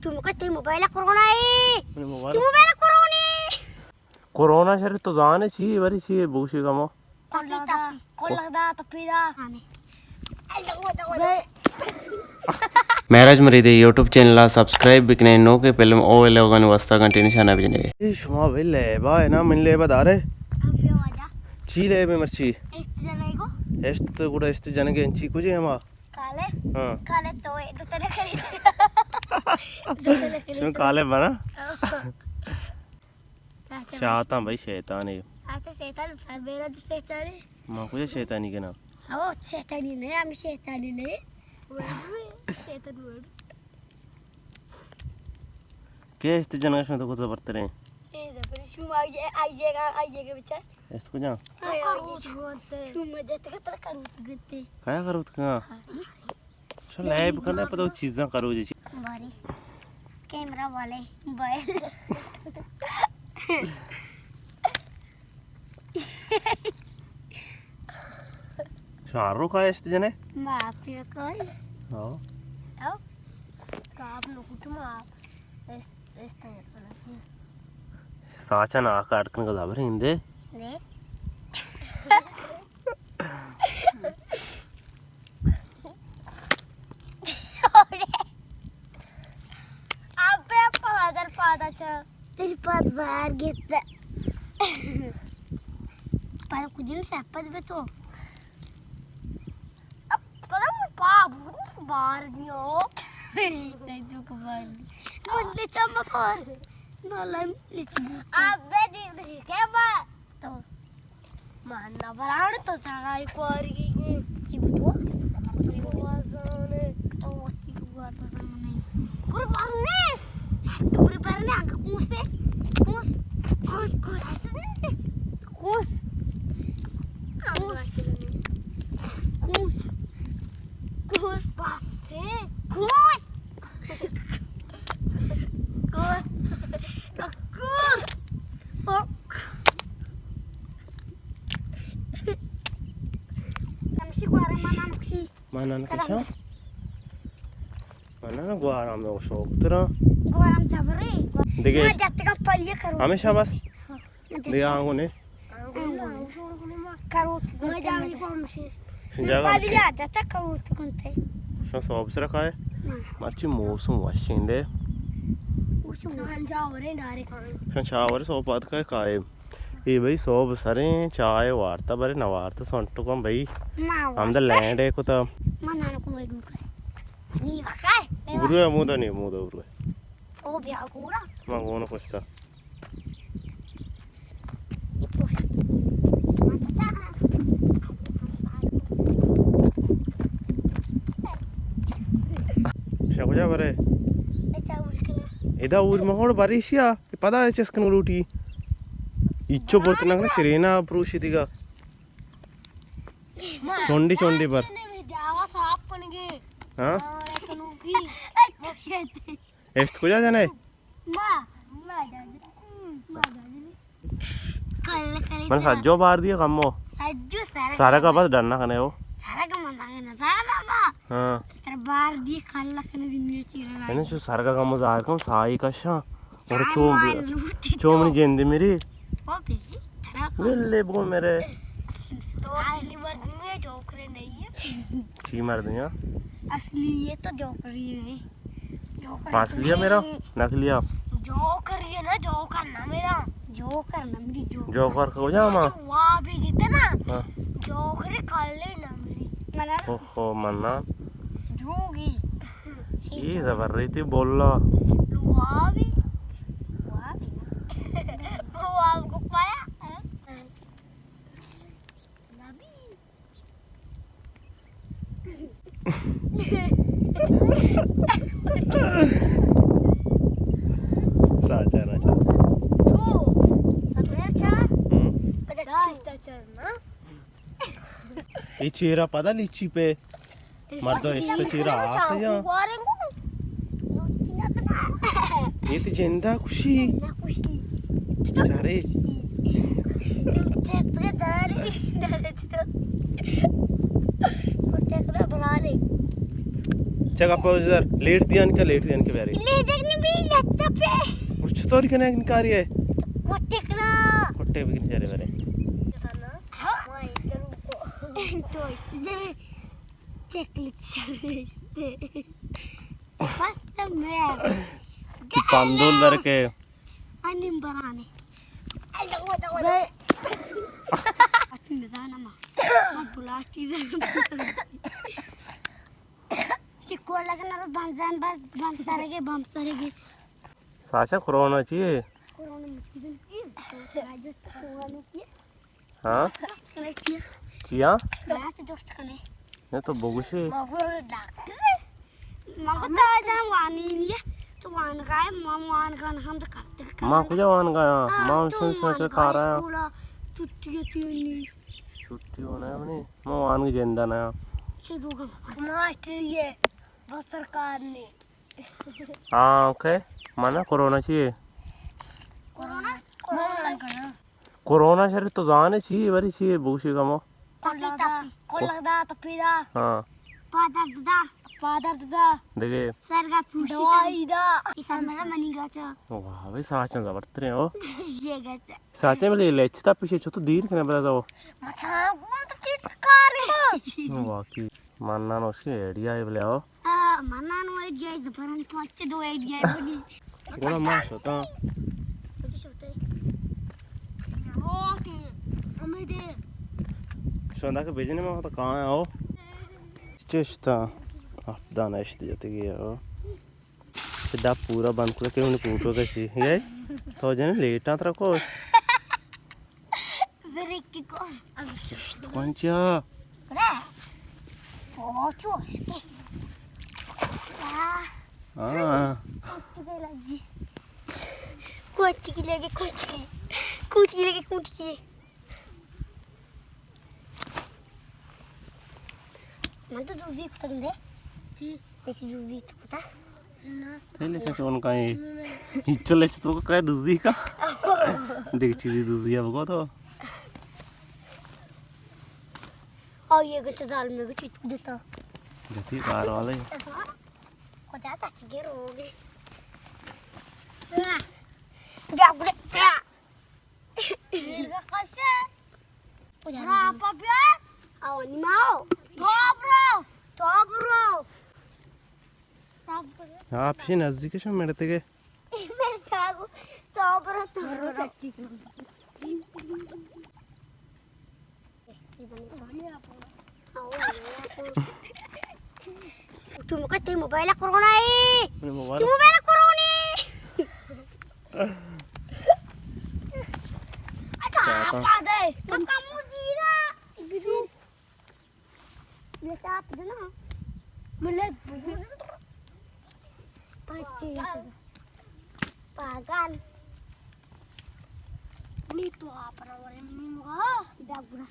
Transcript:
تو مکہ تئی mobile corona اے۔ منی موبائل؟ تئی موبائل کرونا اے۔ کرونا شر تو زانے چی، وری چی بوشی کمو۔ کل دا، کل دا، تپی دا۔ مہراج مرید ءِ یوٹیوب چینل ءَ سبسکرائب بکنے، نوکیں فلم او لوگانی واسطہ گھنٹی نشانہ بجنے۔ اے شما بھئی لیبا ہے نا، من لیبا دارے۔ چی لیب ہے مرچی؟ اشت جنگے گو۔ اشت گڑا اشت جنگے انچی کجے ہما؟ کالے؟ ہاں۔ کالے تو اے دو تنے کری۔ دو تنے کری۔ شنو کالے بنا؟ شاطاں بھئی شیطانے۔ آ تو شیطان، بیرا تو شیطانے۔ ما کجا شیطانی کناں؟ او شیطانی نہیں، ہم شیطانی نہیں۔ شیطان ورڈ۔ کے اشت جنگا شما تو کتا برتریں؟ اے زبر شما آئیے، آئیے گا، آئیے گا بچار۔ اشت کجا؟ آئیے گا۔ شما جت کے پتہ کروت گتے۔ کیا کروت کا؟ ہاں۔ شو لیب کنے پتہ چیزاں کرو جی۔ بارے۔ کیمرہ والے۔ بائے۔ شاہ رخ آئے اشت جنے؟ ما پی کوئی۔ ہاں۔ او۔ کاب نو کچھ ما۔ اشت، اشت۔ ساچن آ کاٹ کن گزا برے ہندے۔ نے۔ آپ پہ پادر پادا چا۔ تیری پاد باہر گیتا۔ پاد کجن سے پد بے تو۔ اب پدا من پا بھوت بار دیو۔ نہیں تو کو بار دی۔ من لے چم کور۔ نالم لے چم۔ اب بے دی کے با۔ تو۔ من نہ براں تو ترائی پاری گی۔ چی بوتو؟ تو وازانے۔ تو چی بوتو زمانے۔ پر بارنے۔ تو پر بارنے آگے کوسے۔ کوس۔ کوس۔ کوس۔ کوس۔ کوس۔ کوس۔ کوس۔ بس ہے۔ کوس۔ کوس۔ کوس۔ ہمشی گوارے مانا نقشی۔ مانا نقشا؟ مانا گوارا میں شوق ترا۔ گوارا ہم جبرے۔ دیگه۔ ما جتگا پلیے کرو۔ ہمیشہ بس؟ ہاں۔ دیگه آنگو نے؟ کروت۔ جاگہ پلیا جتا کروت کنتے۔ شما صوب سرا کائے؟ ہاں۔ مرچی موسم وشیندے۔ موسم وشیندے۔ شما چاورے صوب پاد کائے کائے۔ اے بھئی صوب سریں چائے وارتا برے نہ وارتا سنٹو کن بھئی۔ ہمدا لینڈ ہے کتا۔ من نانا کو بھئی ڈوکا۔ نی وکا۔ برو مودا نی مودا برو۔ او بیا گورا۔ ما گونا پشتا۔ شا کجا برے؟ ادا اور مہوڑ بریشیا، پدا چسکن لوٹی۔ اچو برت نہ سرینا پروشی دیگا۔ چونڈی چونڈی پر۔ جاوا صاف کنگے۔ ہاں؟ اشت کجا جنے؟ ما، ما جاجی۔ ما جاجی۔ کل، کل من جا۔ سجو بار دیے کمو۔ سجو سارا سارا کا بس ڈرنا کنے ہو۔ سارا کا من دانے نہ زانا ما۔ ہاں۔ تر بار دیے کل کنے دن میں چیرا۔ ہے نا، چو سارا کا کمو ظاہر کم سائی کشا۔ اور چو، چو منی جند میری۔ او بے، ترا بلے بو میرے۔ تو اصلی مردمی ہے، جوکرے نہیں ہے۔ چی مردمی ہے؟ اصلی یہ تو جوکری ہے۔ اصلی ہے میرا، نقلی ہے۔ جوکر یہ نا، جوکر نا میرا۔ جوکر نا میری جو۔ جوکر کو جا ما؟ جو وہاں بھی دیتے نا۔ ہاں۔ جوکر کالے نا میری۔ منا۔ اوہو، منا۔ جوگی۔ یہ زبر رہی تھی بولا۔ وہاں بھی۔ وہاں بھی نا۔ وہاں کو پایا۔ ساچا راچا۔ تو، سمیر چا؟ ہم؟ پدا چا؟ چا، چا، نا؟ اے چیرا پدا لیچی پہ۔ مردم اشتہ چیرا آ کجا؟ اے تے جندا خوشی۔ چارے۔ چکرا برالے۔ چگا پوز در، لیٹ دیان کے، لیٹ دیان کے بیاری۔ لیٹ دیکھنے بھی لگتا پہ۔ اور چطوری کنے انکاری ہے؟ کٹے کنا۔ کٹے بھی کنی جارے بارے۔ تو اس سے چاکلیٹ سروس دے۔ بس تو میں۔ پاندول در کے۔ انیم برانے۔ اٹھ نہ دانا ما۔ ما بلاکی دانا۔ سکول لگنا رو بند زن بس بند سرگے، بند سرگے۔ ساچا کرونا چیے؟ کرونا مشکل چیے؟ کرونا چیے؟ ہاں؟ دوست کنے چیا؟ چیا؟ نا تو دوست کنے۔ نہ تو بگوشے۔ بابو ڈاکٹر۔ مگو تو ازم وانی نیے۔ تو وانگا ہے، ما وانگا نہ ہم تو کرتے۔ ما کجا وانگا ہاں؟ ہاں، ما تو سن سن کے وانگا کارا ہے۔ چھٹی ہوتی نہیں۔ چھٹی ہونا ہے منی۔ ما وانگ جندا نہ۔ چلو گا۔ ماسٹر یہ بس سرکار نے۔ ہاں، اوکے۔ مانا کرونا چیے؟ Corona, corona. کرونا شر تو زانے چیے، بری چیے، بوشی کمو۔ تپی، تپی۔ کلک دا، تپی دا۔ ہاں۔ پا درد دا۔ پا درد دا۔ دیگه۔ سرگا پوشی دوائی دا۔ ایسا میرا منی گاچا۔ واہ، بھائی ساچن زبر ترے ہو۔ یہ گاچا۔ ساچن بلے لچتا پیشے چو تو دیر کنے بلا دو۔ مچھا، گمان تو چیٹ کارے۔ واقعی۔ من نہ نوشی آئیڈیا ہے بلے ہو۔ آ، من نہ نو آئیڈیا ہے، زبرانی پانچ دو آئیڈیا ہے بنی۔ گوڑا ما شتا۔ مجھے شوتے۔ اوکے، ہمیں دے۔ شوندا کہ بجنے ما تو کہاں ہے ہو؟ چشتا۔ اپ دانا اشت جاتے گیا ہو۔ ڈب پورا بند کرو کہ انہیں فوٹو کشی۔ یہ؟ تو جنے لیٹاں ترا کو۔ بریک کو۔ کون چیا؟ رے۔ او چوش کے۔ ہاں۔ کوچی کی لگی، کوچی کی۔ کوچی کی لگی، کوچی کی۔ من تو دوزی کتگ دے۔ چی؟ ایسی دوزی تو پتا؟ نہ۔ پہلے سے چون کائیں؟ چلے سے تو کائیں دوزی کا؟ دیکھ چیزی دوزی ہے بگو تو۔ او یہ گچ زال میں گچ تو دیتا۔ جتی کار والے۔ کجا تک گروگی؟ بیا بڑے۔ میرگا کسے؟ برا پا بیا۔ آو نیماو۔ تو برو۔ تو برو۔ آپ سے نزدیک شو میرے تگے۔ میرے تاگو۔ تو برو، تو برو۔ تو مکہ تے موبائل کرونا ہے۔ منی موبائل۔ تے موبائل کرونا ہے۔ اچھا، چاہتا۔ آپ آ گئے۔ تو کم دیرا۔ بیبی۔ یہ چاپ دینا۔ ملے۔ پاگل۔ پاگل۔ نہیں تو آپ رہا ورے منی مگا۔ بیاگرا۔